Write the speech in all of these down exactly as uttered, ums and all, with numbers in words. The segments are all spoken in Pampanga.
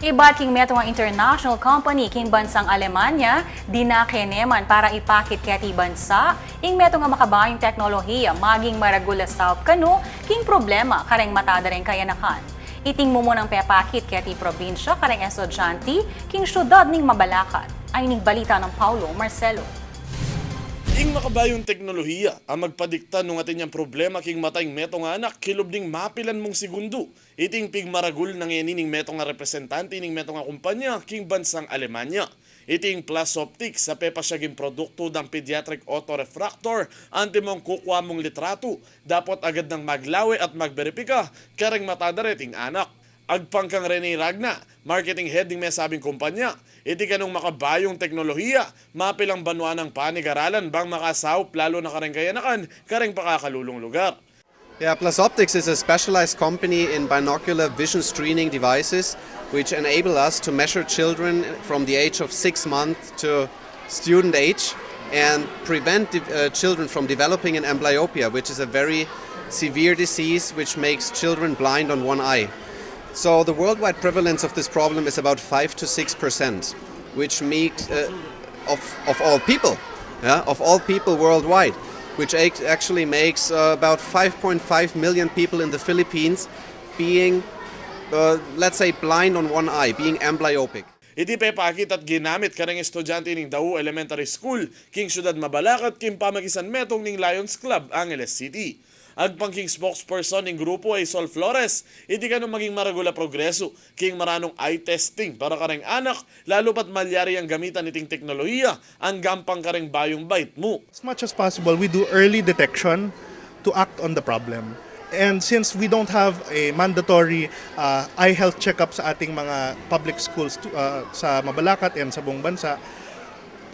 Ibat king metung a international company king bansang Alemanya, dinake ne man para ipakit keti bansa ing metung a makabayung teknolohiya maging maragul a saup kanu king problema kareng mata da reng kayanakan. Iting mumunang pepakit keti probinsya kareng estudyante king syudad ning Mabalacat. Ayni ing balita nang Paulo Marcelo. Ing makabayung teknolohiya a magpadikta nung atin yang problema king mata ing metung a anak kilub ning mapilan mung segundo. Iti ing pigmaragul na ngeni ning metung a representante ning metung a kumpanya king bansang Alemanya. Iti ing Plus Optics a pepasiag ing produktu dang pediatric autorefractor antimong kukua mung litratu, dapot agad nang maglawe at magberipika kareng mata da reting anak. Agpang kang Rene Ragna, marketing head ning mesabing kumpanya, iti kanung makabayung teknolohiya, mapilang banua nang panigaralan bang makasaup lalu na kareng kayanakan kareng pakakalulung lugar. Yeah, Plus Optics is a specialized company in binocular vision screening devices, which enable us to measure children from the age of six months to student age and prevent de- uh, children from developing an amblyopia, which is a very severe disease which makes children blind on one eye. So the worldwide prevalence of this problem is about five to six percent, which makes uh, of, of all people, yeah, of all people worldwide, which ac- actually makes uh, about five point five million people in the Philippines being, uh, let's say, blind on one eye, being amblyopic. Iti pepakit at ginamit kareng estudyante ning Dawu Elementary School king syudad Mabalacat king pamakisan metung ning Lions Club Angeles City. Agpang king spokesperson ning grupu a i Sol Flores, iti kanu maging maragul a progresu king maranung eye testing para kareng anak, lalu pat malyari yang gamitan iting teknolohiya anggang pang kareng bayung bait mu. As much as possible, we do early detection to act on the problem. And since we don't have a mandatory uh, eye health checkup sa ating mga public schools to, uh, sa Mabalacat and sa buong bansa,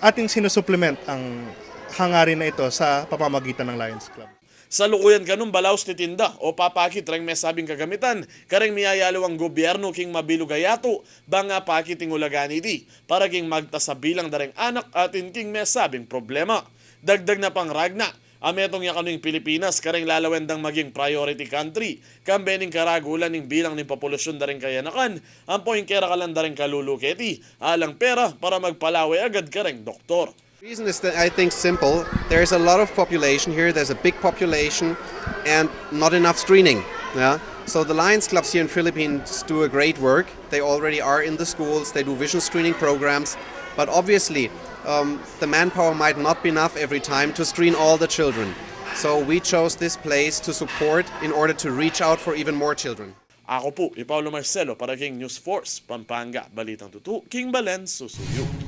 ating sinusupplement ang hangarin na ito sa pamamagitan ng Lions Club. Salukuyan kanung balaus titinda o papakit reng mesabing kagamitan kareng miyayaliwang gobyernu king mabilug a yatu bang apakit ing ulaga niti para king magtas a bilang da reng anak atin king mesabing problema. Dagdag na pang Ragna, a metung ya kanu ing Pilipinas kareng lalawen dang maging priority country kambe ning karagulan ning bilang ning populasyun da reng kayanakan ampo ing kerakalan da reng kalulu keti alang pera para magpalawe agad kareng doktor. Reason is that I think simple. There's a lot of population here. There's a big population and not enough screening. Yeah. So the Lions Clubs here in Philippines do a great work. They already are in the schools. They do vision screening programs. But obviously, um, the manpower might not be enough every time to screen all the children. So we chose this place to support in order to reach out for even more children. Ako pu i Paulo Marcelo para king News Force Pampanga, balitang tutu king balen susuyu.